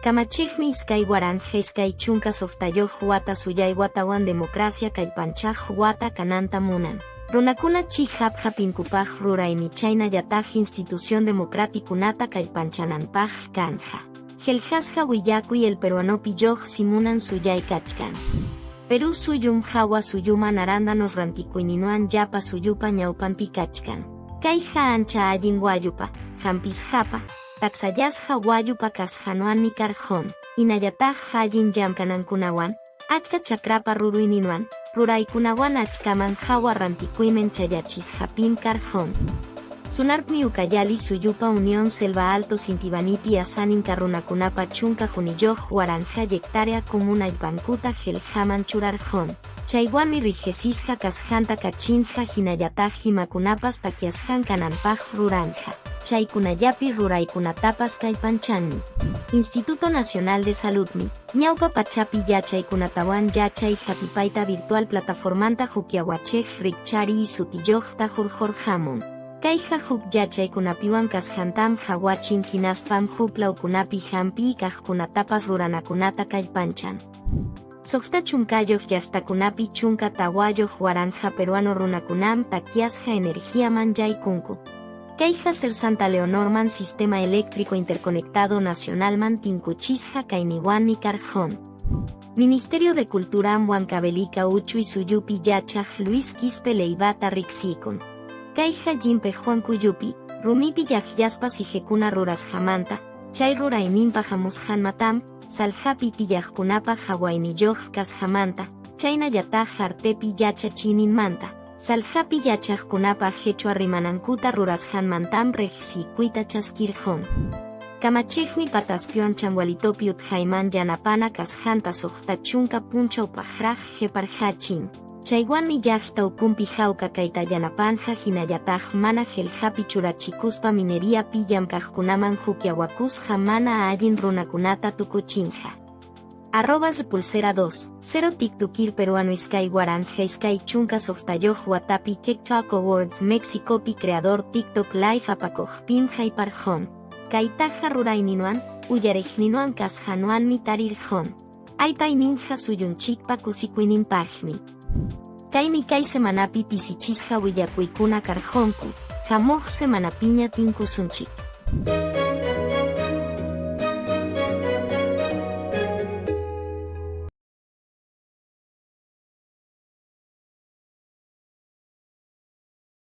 Kamachiqmi 2026 wata suyay watawan democracia kallpanchaq wata kananta munan. Runakuna chiqap hapinkupaq ruraymi chaynallataq institución democratikunata kallpanchananpaq kanja. Qillqasqa willakuy El Peruanopi lluqsimunan suyay kachkan. Perú suyum hawa suyuman arándanos rantikuyninwan llapa suyupa ñawpanpi kachkan. Kayqa ancha allin wallupa, hampisqapa, taksallasqa wallupa kasqanwanmi karqun. Hinallataq allin llamkanankunawan, achka chakrapa ruruyninwan, ruraykunawan achkaman hawa rantikuyman chayachisqapim karqun. Sunarpmi Ucayali suyupa Unión Selva Alto Sintibanipi Asaninka runakunapa 11 waranqa hectárea común allpankuta qillqaman churarqun. Chaywanmi riqsisqa kasqanta kachinqa hinallataq imakunapas takyasqan kananpaq ruranqa. Chaykunallapi ruraykunatapas kallpanchanmi. Instituto Nacional de Saludmi, ñawpa pachapi yachaykunatawan yachay hatipayta virtual plataformanta hukyawachiq rikchariy sutiyuqta hurqurqamun. Kayqa huk yachaykunapiwan kasqantam qawachin hinaspam huk lawkunapi hampiy kaqkunatapas ruranakunata kallpanchan. 60 llaqtakunapi 14 waranqa peruano runakunam takyasqa energiaman yaykunku. Kayqa Ser Santa Leonorman Sistema Eléctrico Interconectado Nacionalman tinkuchisqa kayniwanmi karqun. Ministerio de Culturam Huancavelica uchuy suyupi yachaq Luis Quispe Leivata riqsikun. Kayqa llimpiq Huancuyupi, rumipi llaqllaspa sijekuna rurasqamanta, chay rurayninpa hamusqanmatam, Saljapi tiyaqkunapa hawayniyuq kasqamanta, chaynallataq artepi yachachiyninmanta, Saljapi yachaqkunapa qechwa rimanankuta rurasqanmantam riqsikuyta chaskirqun. Kamachiqmi Pataspiwan Changualitopi utqayman yanapana kasqanta 60 punchawpaqraq qeparqachin. Chaywanmi llaqta ukunpi hawka kayta yanapanqa hinallataq mana qillqapi churachikuspa mineriapi llamkaqkunaman hukyawakusqa mana allin runakunata tukuchinqa. Arrobas pulsera 2, 0 TikTokir peruano 2026 watapi TikTok Awards Mexicopi creador TikTok Live apakuqpim hayparqun. Kaytaqa rurayninwan, uyariqninwan kasqanwanmi tarirqun. Aypayninqa suyunchikpa kusikuyninpaqmi. Kaymi kay semanapi pisichisqa willakuykuna karqunku, hamuq semanapiña tinkusunchik.